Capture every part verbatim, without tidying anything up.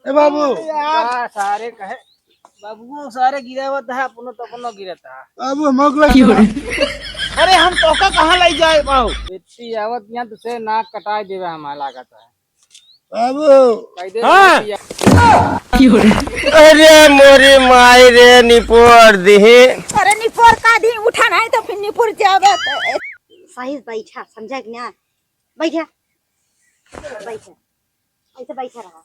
ए बाबू। अरे यार। का सारे कहे, बाबू सारे गिरावत है, अपनो तो अपनो गिरत है। बाबू, हम अगला की हो रे? अरे हम तोका कहाँ लाई जाए बाबू? इतनी आवत यहाँ तुझसे नाक कटाई देवे हमारा लागत है। बाबू। कह दे हाँ। भैया। की हो रे? अरे मोरी माई रे, निपोर दिही। अरे निपोर का दी, उठा नहीं तो फिर निपोर जावे। सही बैठा, समझा कि ना? बैठा, बैठा, ऐसे बैठा रहा,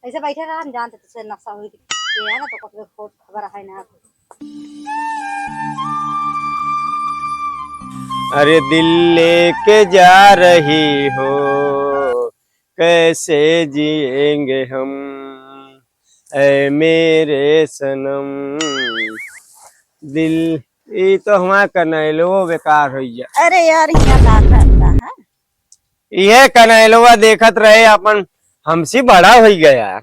ऐसे बैठा रहा। हम जानते तुझसे नशा हुई थी, ये है ना, तो कुछ खोज खबर है ना। अरे दिल लेके जा रही हो, कैसे जिएंगे हम, ऐ मेरे सनम। दिल, ई तो हमार कनैलो बेकार होइ गया। अरे यार, यहाँ का करता है? इहे कनैलवा देखत रहे अपन, हमसे बड़ा होइ गया।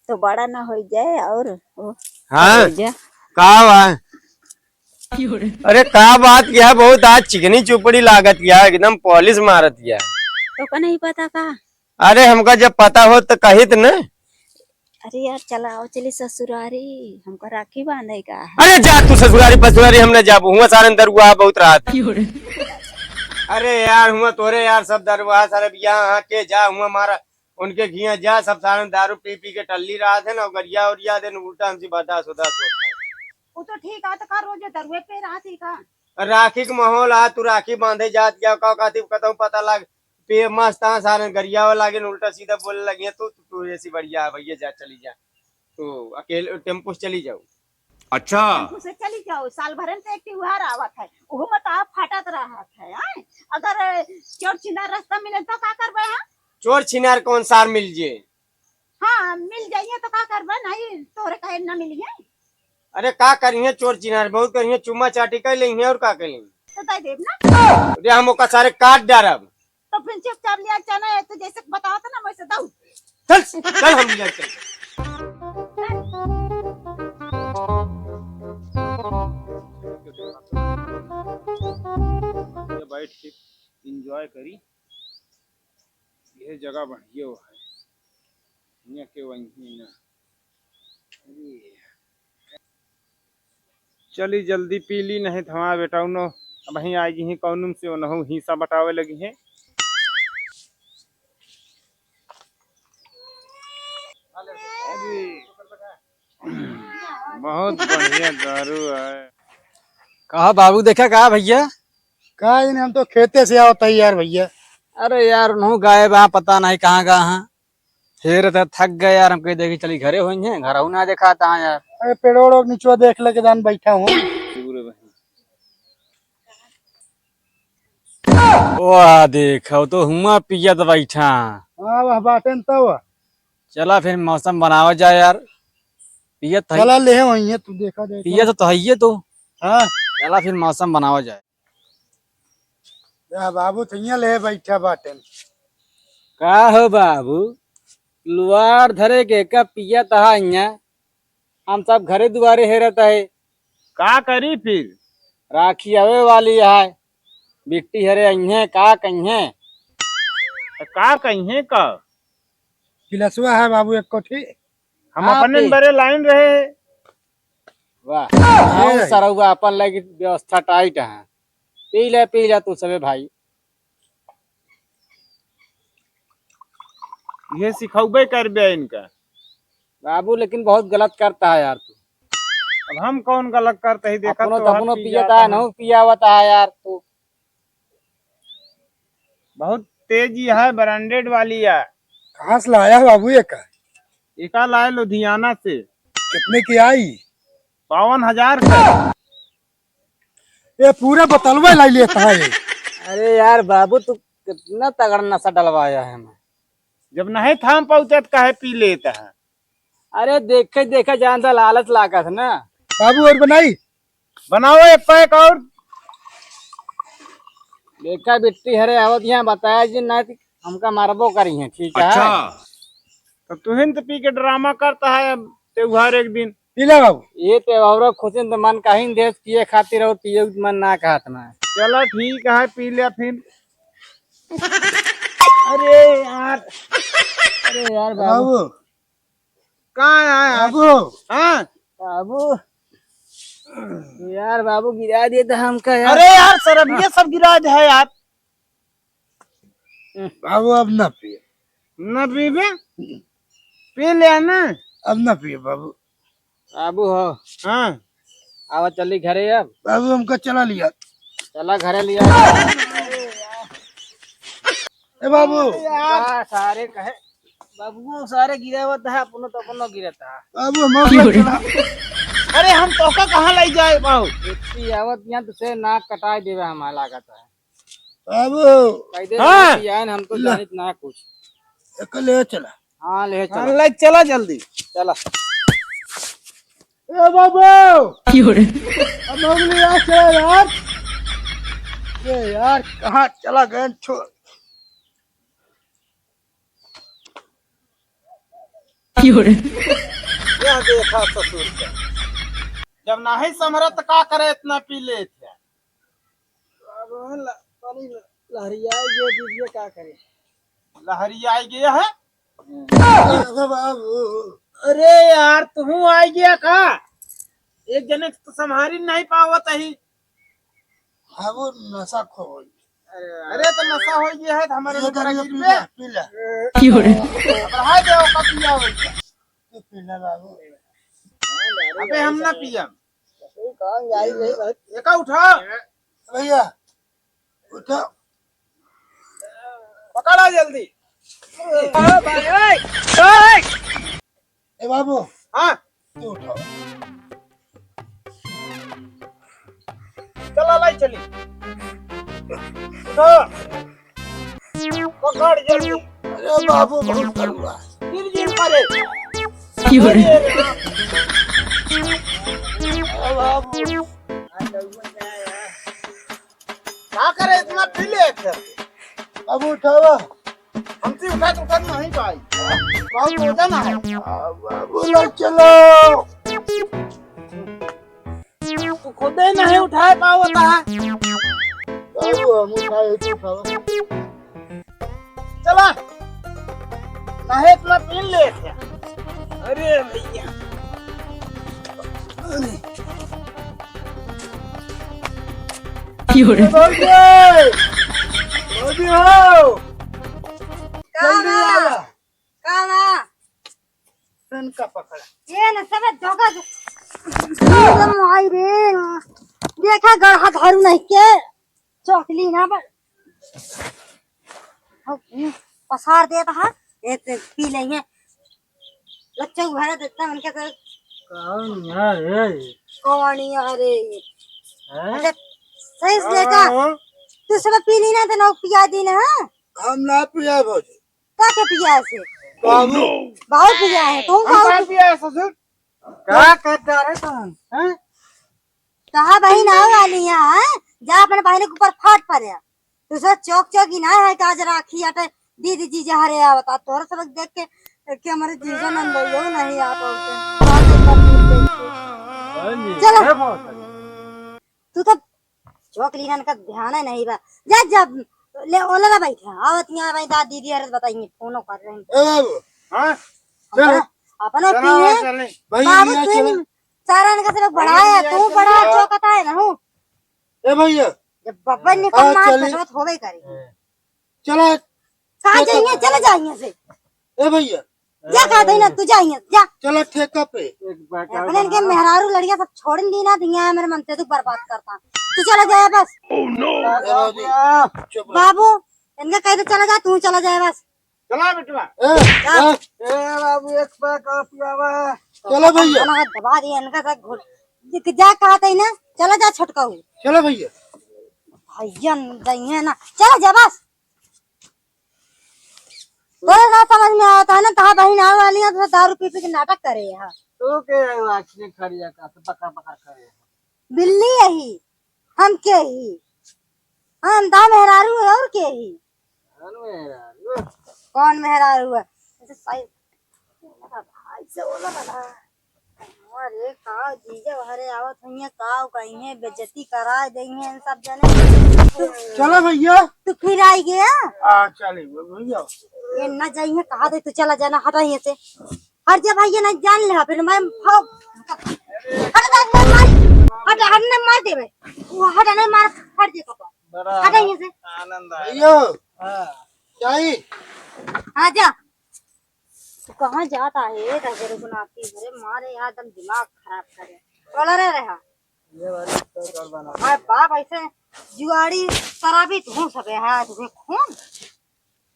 तो बड़ा ना होइ जाए और वो हाँ। होइ जाए। का बा? अरे का बात किया, बहुत आज चिकनी चुपड़ी लागत किया, एकदम पॉलिश मारत किया। तो का नहीं पता का? अरे हमका जब पता हो तो कहित न। अरे यार, चला आओ, चली ससुरारी, हमका राखी बांधे का है। अरे जा तू ससुरारी पसुरारी, हम न जाबू, हुआ सारन दरुआ बहुत रात। अरे यार, हुआ तोरे यार सब दरुआ सारे बिया, हाँ के जा, हुआ मारा उनके घिया जा, सब सारन दारू पी पी के टल्ली रहा थे ना, गरिया उरिया दे, उल्टा हमसे बर्दाश्त होता सोचना। वो तो ठीक है, तो का रोज दरुए पे रहा थी का? राखी के माहौल आ, तू राखी बांधे जात गया, का कहती कतहूँ पता लाग, पे मस्त आ, सारन गरियावे लागे, उल्टा सीधा बोले लगे, तू, तू, तू ऐसी बढ़िया है भैया, जा चली जा, तू अकेले टेम्पो से चली जाओ। अच्छा। टेम्पो से चली जाओ, साल भरन तो एक त्योहार आवत है, ओहू में तो आप फटत रहत है, आय? अगर चोर छिनार रास्ता मिले तो का करबे, हाँ? चोर छिनार कौन सार मिल जे? हाँ, मिल जाइए तो का करबे, नहीं तोरे कहे ना मिलिए। अरे का करिए चोर छिनार, बहुत करिए, चुम्मा चाटी कर लेंगे और का करेंगे? तो दे देब ना। अरे हम ओका सारे काट डारब। तो फिर चुपचाप लिया चना है, तो जैसे बताओ तो ना वैसे दऊ। चल, चल हम लिया चल। ये बैठ के एंजॉय करी, ये जगह बढ़िया है, यहाँ के वहीं ना। अरे। चली जल्दी पी ली, नहीं तो हमारा बेटा उनो अब वहीं आ गई हैं, कौन से उनहु हिस्सा बटावे लगी हैं। अरे, बहुत बढ़िया दारू है। कहा बाबू, देखा का भैया? का इन, हम तो खेते से आवत है यार भैया। अरे यार, उनहु गायब हैं, पता नहीं कहाँ गए हैं। फिर तो थक गए यार, हम कहे देखी चली घरे होइहैं, घरहू ना देखात हैं यार। अरे पेड़ों ओड़ों के निचवा देख लेके जान बैठा हूँ। वाह, देखो तो हुआ पियत बैठा। हाँ, वह बाटेन तब। चला फिर मौसम बनावा जाए यार। पियत है। चला ले वहीं है, तू देखा दे। पियत तो है ये तो। हाँ। चला फिर मौसम बनावा जाए। या बाबू, थैया ले बैठा बाटेन। का हो बाबू, लुआर धरे के का पियत हा इहाँ? हम सब घरे दुआरे हेरत है। का करी फिर? राखी आवे वाली है, बिट्टी हरे अइहें, का कइहें? त का कइहें का? गिलसवा है बाबू एक कोठी। हम हाँ, अपने पी। बरे लाइन रहे। वाह, ये आओ रही। सरौआ, अपन लगी व्यवस्था टाइट है। पी ले, पी ले तू सबे भाई। ये सिखौबे करबे इनका। बाबू, लेकिन बहुत गलत करता है यार तू। अब हम कौन गलत करते ही, देखा अपनो तो तो अपनो पियत है, नहीं पियावत है यार तू। बहुत तेजी है, ब्रांडेड वाली है। कहाँ से लाया है बाबू ये का? एका लाए लुधियाना से। कितने की आई? बावन हजार का। ये पूरा बोतलवा लाई लेता है। अरे यार बाबू, तू कितना तगड़ा नशा डलवाया है हमें। जब नहीं थाम पहुँचत, काहे पी लेता है? अरे देखे देखे जान सा लालच लागत है ना। बाबू, और बनाई? बनाओ एक पैक और। देखा बिट्टी हरे आवत यहाँ बताया जी, ना तो हमका मारबो करी है, ठीक है? अच्छा। तो तुहिन तो पी के ड्रामा करता है, अब त्योहार एक दिन। पी ले बाबू। ये त्योहार खुशी तो मन कहीं देश पिए खातिर और पिए मन ना कहत ना। चला ठीक है, पी ले फिर। अरे यार, अरे यार बाबू। बाबू, कहाँ आए हैं? बाबू। हाँ। बाबू, यार, बाबू गिरा दिए तो हमका, यार। अरे यार, सरबिया सब गिरा दे है यार। बाबू, अब ना पिए। ना पीबे? पी ले ना। अब ना पिए बाबू। बाबू हो। हाँ। आवा चली घरे अब। बाबू, हमका चला लिया। चला घरे लिया। ए बाबू। यार, सारे कहे, बाबू सारे गिरावत है, अपनो तो अपनो गिरत है। बाबू, हम चला। अरे, हम तोका कहाँ ले जाए बाबू? इतनी आवत यहाँ तो से नाक कटाए देवे, हमारा लागत है। बाबू। कह दे हाँ। कि आए न, हम तो ले। जानित ना कुछ। एक ले चला। हाँ, ले हाँ, चला। ले चला जल्दी। चला। ए बाबू। की हो रे? अब हम ले आ चला यार। ये यार, कहाँ चला गए? छोड़। की हो रे? यह देखा ससुर का। जब नाही समरत का करे, इतना पी लेत है। अब ल-, पानी ल-, लहरिया ये दीजिए, का करे? लहरिया गया है? बाबू। अरे यार, तू आ गया का? एक जने तो संभारी नहीं पावत ही। हाँ, वो नशा खो गई। अरे, अरे, तो नशा हो गया है, तो हमारे ये ऊपर करिए, गिर पी पे। ले, पी ले। की हो रे? अब रहा दे, ओका पिया हो गया। ये पी ले बाबू। अबे हम ना पियम। कौन जाई भाई, बहुत एका उठा। भैया, उठा। पकड़ा जल्दी। ओ भाई, ओए, ओए। ए बाबू। हाँ। तू उठा। चला लाई चली। उठा। पकड़ जल्दी। अरे बाबू, बहुत कड़वा। गिर गिर पड़े। की हो रे? अरे बाबू। का करे इतना पी ले एक? अब उठावा। हमसे उठा तो उठा नहीं पाई। बहुत वजन है। अब, अब उलट चलो। तू खुदे नहीं उठाए पावता। बाबू, हम उठाए तो उठावा। चला। नहीं इतना पी ले। अरे भैया। अरे। की हो रे? भौजी! भौजी हो! का जल्दी बा? आवा। का बा? तनका पकड़ा। ये न सबे धोखा दे। एकदम आई रे। देखा गढ़ा धारू नहीं के। चौकली ना बा। अब पसार देत हा। ये ते पी लेंगे। लच्चा उघारा देता उनके तो। कौन है रे? कौन है रे? हैं? अच्छा, सही से लेका। हाँ। तू सब पी ली ना तो नौ पिया दी ना, हाँ? हम ना पिया भौजी। का के पिया है से? बाबू। बहुत पिया है। तू हम का का पिया है ससुर? का कर जा रहे तुम? हैं? कहा बहिन आवे वाली है, हैं? जा अपने बहिन के ऊपर फाट पड़े। तू सब चौक चौक ही ना है कि आज राखी आटे दीदी जीजा हरे आवता। तोहरा सब देख के, के हमारे जीजा नंदोइयो नहीं आ पाते। चलो। तू तो चौक लीनन का ध्यान है नहीं बा। जा, जा, ले ओला ना बैठे। आवत यहाँ भाई दादी दीदी हरे बताइए, फोनो कर रहे हैं। ए बाबू। हाँ? अपना, चलो। अपना चलो, पीए। चलो। भाई, बाबू ये तू चलो। सारा इनका सिर्फ बढ़ाया, भैया, तू चलो। बड़ा चौकता है ना हूँ। ए भैया। जब बब्बा ने हाँ, कम मार चली। तो होवे करी। चला। कहाँ चला। जाइए? चले जाइए से। ए भैया। जा कहा था ना, तू जाइए, जा। चला ठेका पे। एक बार अपने इनके मेहरारू लड़िया सब छोड़ दी ना, तो यहाँ मेरे मन से तू बर्बाद करता। तू चला जाए बस। ए बाबू, चुप रह। बाबू, इनका कह दे चला जा, तू चला जाए बस। चला बेटवा। ए, जा। ए। ए बाबू, एक पैक और पियावा। चलो भैया। अपना हाथ दबा दिया, इनका साथ घुट-, जा कहा था ना, चला जा छोटका हो। चलो भैया। भैया नहीं है ना, चला जा बस। तोरे ना समझ में आवत है ना, तहाँ बहिन आवे वाली है, तो दारू पी पी के नाटक करे है। तू के है वो आँखी खड़ी है, का तो बकर बकर करे है? बिल्ली यही, हम के ही, हम दा मेहरारू है और के ही। कौन मेहरारू? कौन मेहरारू है? ऐसे साइड भाई से बोला ना। अरे का जीजा हरे आवत हुइया, का कहीं बेइज्जती करा देइहैं इन सब जने। चलो भैया। तू फिर आई गया? आ, चले भैया। ये ना जाइए, कहा दे तू चला जाना, हटा यहाँ से। हट जा भैया, नहीं जान ले, फिर मैं भाग। हट जा, नहीं मार, हट, हट, नहीं मार देबे। वो हट, नहीं मार, हट दे पापा। बड़ा हट यहाँ से। आनंद आया। भैया। हाँ। जाई? हाँ, जा। तू कहाँ जाता है? रगड़ गुनाती है रे, मारे यहाँ एकदम दिमाग खराब करे। बोला रे रहा। ये वाली तो कर बना। अरे बाप, ऐसे जुआड़ी शराबी धूस हवे है, तुझे खून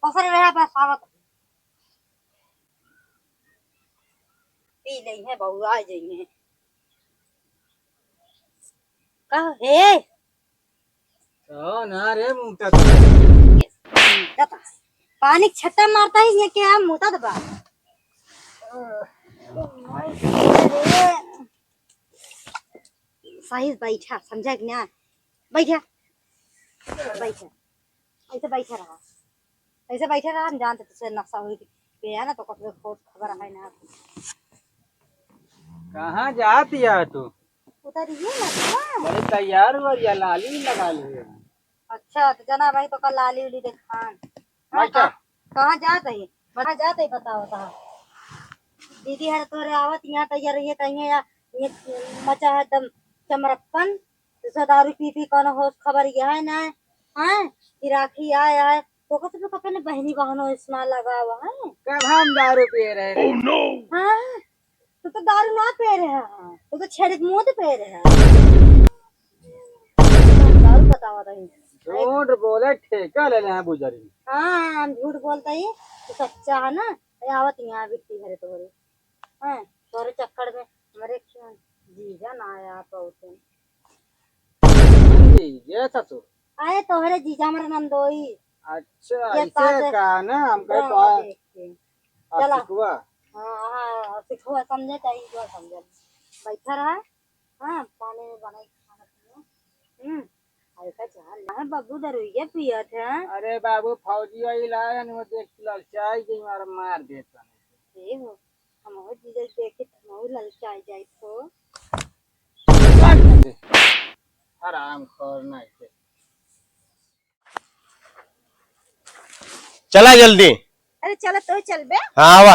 पसर रहा बस आवत। पी लेइहैं, बउआ जाइहैं। का हे? कहो ना रे, मुंह तक। पानी के छट्टा मारता ही ये क्या मुंह तक बा? सही बैठा, समझा कि ना? बैठा, बैठा, ऐसे बैठा रहा, ऐसे बैठा रहा। हम जानते तुझसे नशा हुई थी, ये है ना, तो कब खोज खबर है ना। कहाँ जात या तू? उधर ये ना था। अरे तैयार हुआ या लाली लगा लिए। अच्छा, तो जना भाई, तो कल लाली उली देखान। हाँ, बैठा। कहाँ, कहाँ जात है? कहाँ जात है, बताओ, बताओ। दीदी हर तोरे आवत यहाँ तैयार रहिए, कहीं या ये मचा है एकदम चमरप्पन। दूसरा दारू पी पी कौन होश खबर यह है ना, हैं? कि राखी आए आए, तो कस पे अपने बहनी बहनों इसना लगा हुआ है। कब हम दारू पी रहे हैं? हाँ, तू तो दारू ना पी रहे हैं, तू तो छेड़क मूत पी रहे हैं। दारू बतावा रही। झूठ बोले, ठेका ले ले हैं बुजरी। हाँ, हम झूठ बोलते ही, तू सच्चा है ना, ये आवत यहाँ बिट्टी घरे तोरे। हैं, तोरे चक्कर में हमारे जीजा ना आया पहुँचे। जीजा ससुर? आए तोहरे जीजा हमारे नंदोई। अच्छा, ये ऐसे ताजे का ना, हम कहे तो ड्रामा आ-, देख के। आ चला। सिखुआ। हाँ, हाँ, सिखुआ समझे, चाहे जो समझे। बैठा रहा, हाँ, पानी में बनाई खाना पीना। हम्म, ऐसा चाह रहा है, बाबू दरुइया पियत है। अरे बाबू, फौजी आई लायन, वो देख ललचाई गई, मार, मार देता। ए हो, हमहू जीजा देखी त हमहू ललचाई जाई तो। हराम खोर नहीं के। चला जल्दी। अरे चला तो चल बे। हाँ, आवा।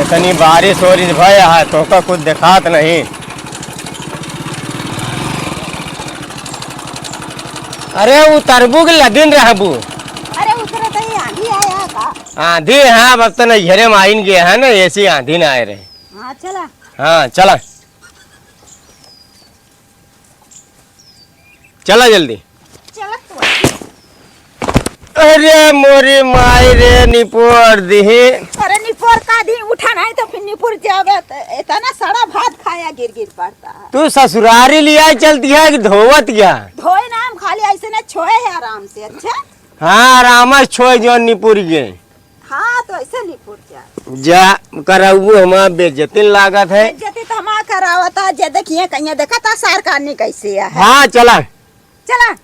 इतनी बारिश हो रही भाई, यहाँ तोका कुछ दिखात नहीं। अरे उतरबू कि लदिन रहबू? अरे उतरे तो ये आंधी आया का? आंधी, हाँ, बस तो नैहरे में आइन गए है ना, ऐसी आंधी ना आए रहे। हाँ, चला। हाँ, चला। चला जल्दी। चला तू। अरे मोरी माई रे, निपोर दिही। अरे निपोर का दी, उठा नहीं तो फिर निपुर जावे। त-, इतना सड़ा भात खाया गिर गिर पड़ता है। तू ससुरारी लिया चलती है कि धोवत क्या? धोए ना, हम खाली ऐसे ना छोए है आराम से। अच्छा। हाँ, आराम से छोए जो निपुर गए। हाँ, तो ऐसे नहीं फूट जा। जा, कराऊ हमार बेइज्जती लागत है। बेइज्जती तो हमार करावत है, जे देखिए कहिए देखा था सार कानी कैसे है। हाँ, चला। चला।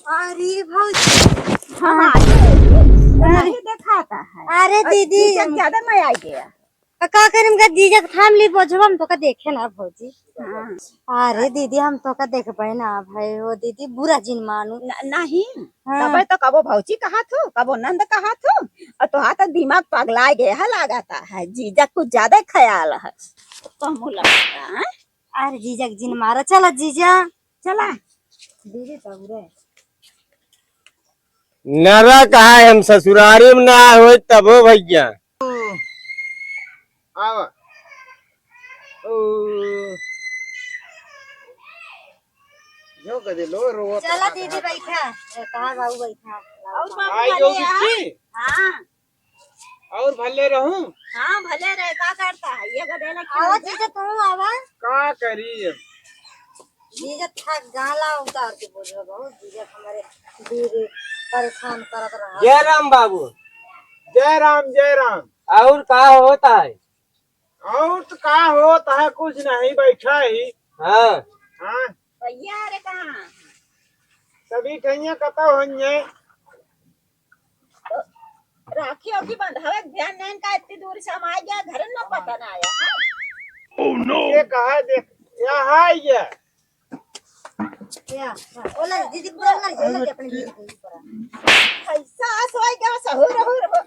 अरे भौजी। हाँ। नहीं देखाता है। अरे और दीदी। जीजा ज्यादा मैं आ गया। आ, का करी, हमका जीजा के थाम ली बोझवा, हम तोका देखे ना भौजी। हाँ। अरे दीदी, हम तोका देखबे ना भाई, ओ दीदी, बुरा जिन मानू। न-, नहीं, हाँ। तबे तो कबो भौजी कहा थू, कबो नंद कहा थू, और तोहार तो दिमाग पगला गया है, लागता है, जीजा कुछ ज्यादा ख्याल है, तो मुँह लगता है। अरे जीजा के जिन मारा, चला जीजा, चला। दीदी तो बुरे। नरा कहा है, हम ससुरारी में ना होई तबो भैया। आवा। ओ। जो कदे लो रोवत चला रहा दीदी था। बैठा। ए, कहाँ बाबू बैठा? और बाबू आई भले जो यहाँ? किसकी? हाँ। और भले रहूं? हाँ, भले रहे, का करता है? ये गदे ना आवा खेल जीजा, तू आवा। का करी? जीजा थक गाला उतार के बोल रहा, बहुत जीजा हमारे दीदी परेशान करत रहा। जय राम बाबू, जय राम, जय राम। और का होता है? और तो का होता है, कुछ नहीं, बैठा ही। हाँ। हाँ। भैया रे कहाँ? सभी ठैया कतौ होइए। राखी ओखी बंधावे के ध्यान नहीं का, इतनी दूर से हम आ गया, घर में पता ना आया। Oh no! ये कहा देख, यहाँ है ये। या, हाँ, ओला दीदी पूरा लग जाए, लग जाए अपने दीदी के ऊपर। ऐसा आस होई गया, सहूर, सहूर हो।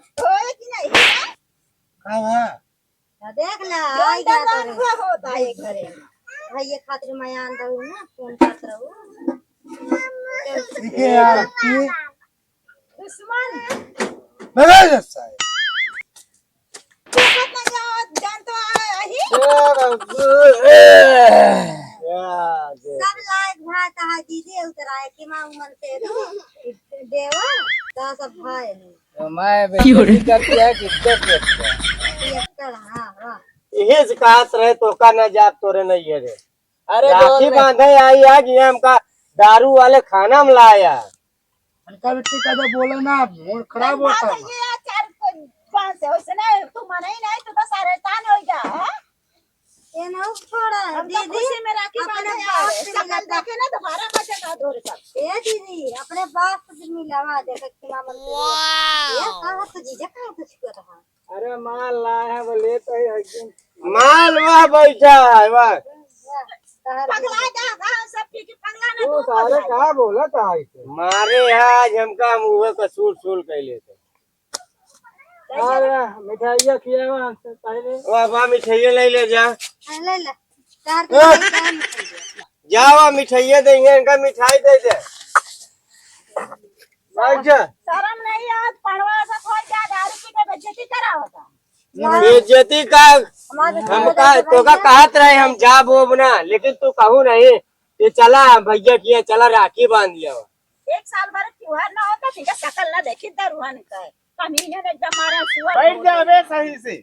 ये घरे भैया खातिर मैं आन रहू ना, फोन करत रहू। ठीक है यार, ये दुश्मन। मगर जैसा है। देखत ना जाओ, जान तो आही। ए बाबू, ए। या दे। सब लायक भाई कहा दीदी उतराए कि माँ उमन से दू देवर, तो सब भाई है। तो मैं बेइज्जती करती है कि इज्जत करती है? ये कर, हाँ, हाँ। यही से कहत रहे तो का ना जात तोरे नहीं है रे। अरे राखी बांधे आई है कि हमका दारू वाले खाना में लाया। हल्का बिट्टी का तो बोला ना, मूड खराब होता है। ये यार चार को पाँच है, उसने तू मना ही नहीं, तू तो सारे तान हो गया है। ये ना छोड़ा, हम तो दीदी, खुशी में राखी अपने बांधे आ बाप रहे। से शकल मिला था। देखे ना, दोबारा का जगह दो रे सब। ए दीदी, अपने बाप से मिलावा दे, कि मामा ने ये कहा तो जीजा कहाँ कुछ कर रहा। अरे माल लाए हैं, वो लेते ही है कि माल वह बैठा है, वह। पगला जा, गाँव सब की, की पगला ना तू तू सारे पगला। का बोला था इसे? मारे आज हमका मुँह का सूल सूल कह लेते। अरे मिठाइया खियावा हमसे पहले। वाह, वाह, मिठाइया ले ले जा। हाँ, ले ले। चार ए! दिन का मिठाइया। जा, वाह, मिठाइया देंगे, इनका मिठाई दे दे। बैठ जा। शर्म नहीं है, आज पढ़वा सब हो गया, दारू पी के बेइज्जती करा होता। बेइज्जती का हमारे हम का, तो का कहत रहे, हम जाब ओब ना, लेकिन तू कहू नहीं कि चला भैया किया, चला राखी बांध लिया। एक साल भर त्योहार ना होता, ठीक है, शकल ना देखी दरुआ निकाय। कमीने ने एकदम मारे सुअर बैठ जा बे सही से।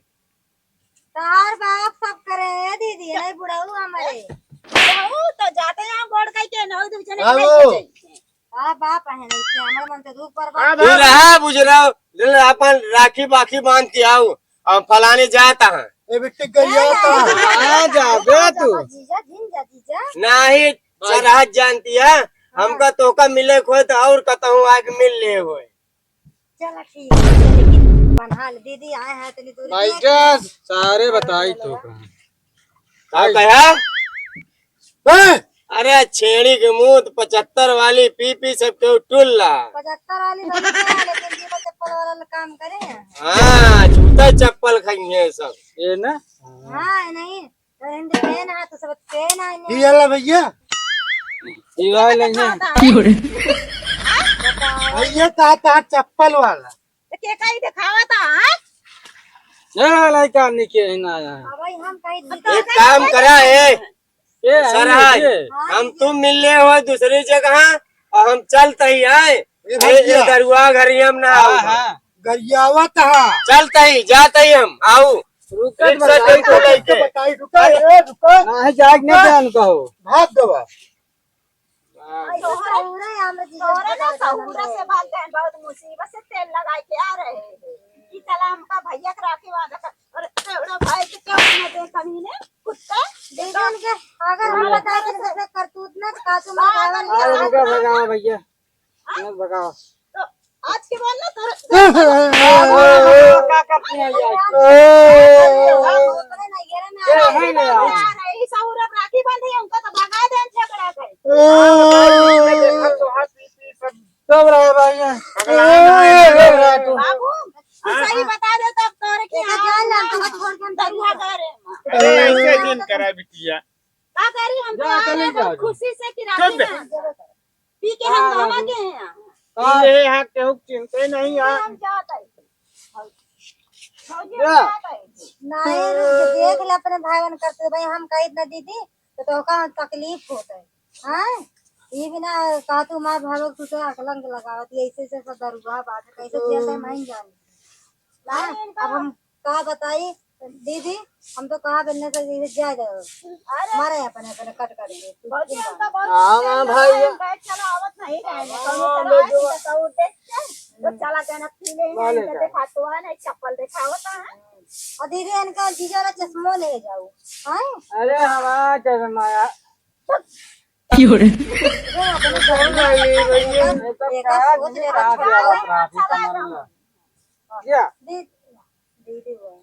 तार बाप सब करे, ए दीदी, नहीं बुढ़ऊ हमारे। बुढ़ऊ तो जाते हैं गोड़ कह के, नौ दू जने बाबू। कह के जाइए। हाँ, बाप है नहीं, हमारे मन से दुख पर हाँ, बाप। तू रहा बुझ रहा, ले अपन राखी बाखी बांध के आओ, हम फलाने जाता है। ए बिट्टी गरिया का। हाँ, जा बे तू। जीजा, जिन जा, जीजा। नहीं, सरहद जानती है, हाँ। हमका तोका मिले को होय तो और कतहूँ आके मिल ले होय। चला ठीक है, लेकिन बना ले, दीदी आए हैं इतनी दूर भाई से। जा, सारे बताई तो का। का कहा? हैं? अरे छेड़ी के मुंह, पचहत्तर वाली पी पी सब केहू टुल्ला। पचहत्तर वाली बनी है, लेकिन जूता चप्पल वाला काम करे हैं। हाँ, जूता चप्पल खाई है सब। ये ना? हाँ, नहीं, तो हिंदी में ना, तो सब पेन है ये ना। वाला भैया। ये वाला नहीं है। बताओ। भैया का था चप्पल वाला। तो के काई दिखावा था, हाँ? ये वाला ही काम नहीं किया है ना यार। अब भाई हम कहीं तो एक काम करा है, ये है, सर, ये आज है। हम तुम मिलने हो दूसरी जगह और हम चलते ही आए। ए ए, ए भैया। दरुआ घर ही हम ना हाँ, आओ। हाँ। गरियावत हा। चलते ही, जाते ही हम, आओ। रुका, रिक्शा बताई, टेम्पो रुका, लेके। बताई, रुका, ए, रुका। नाही, जाग नहीं रुका। जान कहो। भाग गवा। आई, तोहरे, तोहरे ना सहुरा से बात है, बहुत मुसीबत से तेल लगा के आ रहे हैं कि चला हमका भैया के राखी बांधा था। और तेरा भाई के क्यों न दे कमीने, कुत्ता। दीदी उनके, अगर हम हाँ। बताए कि कैसे करतूत ना, तो का तुम बाबा लगावल हाँ, जाए? रुका, भगाओ भैया। हाँ? मत भगाओ। तो आज के बाद ना तोहरे का करती है ये? अपने नैहरे में आ रहे हैं, आ रहे हैं, इस और अब राखी बांधे हैं, उनका तो भगा दे झगड़ा कर। सब रहे भाई हैं। बाबू, तू सही बता दे तब तोरे की हाँ, दरुआ करे। अरे ऐसे जिन करा बिटिया। का करी, हम तो आ रहे हैं खुशी से कि राखी बांध। पी के हंगामा के हैं। ये यहाँ केहू चिंते नहीं है। हम जात है। भौजी, हम जात है। नहीं, देख ले अपने भाई बहन करते भाई, हम कही ना दीदी, तो तोहका तकलीफ होत है। हाँ? ये बिना कहा तू मार भाई तू से अकलंक लगावत, ये ऐसे से सब दरुआ बात है, कैसे जियत है, मैं ही जानी। हाँ? अब हम का बताई दीदी, हम तो कहा बिन्ने से दीदी जा जाओ। अरे। मारे अपने, अपने कट कट के। भौजी, हम तो बहुत हाँ, हाँ, भाई। बैग चलावत नहीं रहे, हाँ, कौनो हाँ, चलाए नहीं, तो देख के, तो चला जाना, पी ले, नहीं तो देखा तो है, नहीं चप्पल देखावत है। और दीदी, इनका जीजा वाला चश्मो ले जाओ। हाँ? अरे, हमारा चश्मा यार। क्यों रे? ये अपने घर में नहीं, भैया, ये तो एक का सोच ले रहा था। क्या? दीदी, दीदी वो।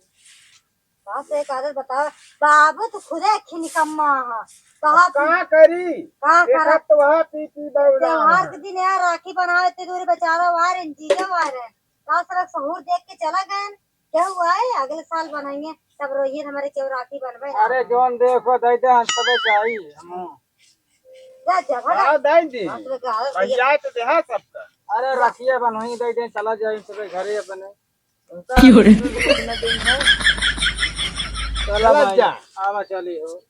बाप रे, एक आदत बताओ, बाबू तो खुदे एक निकम्मा है। कहा अब का करी? का एक करा? तो वहाँ पी पी बौरा त्योहार है। के दिन यार राखी बनावे ते दूरी बेचारा वार हैं, जीजा वार हैं। का सारा सहूर देख के चला गए। क्या हुआ है? अगले साल बनाएंगे। तब रोहिन हमरे केहू राखी बनबे ना। अरे, जौन देखो, दे दे, हम सबे जाई, हम। जा, जा, भगा। हाँ, दे दी। हाँ, तो कहा, भैया तो देहा सबका। अरे, रखिए, बनोही दे दे, चला जाई सबे घरे अपने। उनका क्यों रे? कितना दिन है? चला चला भाई, जा। आवा चली हो।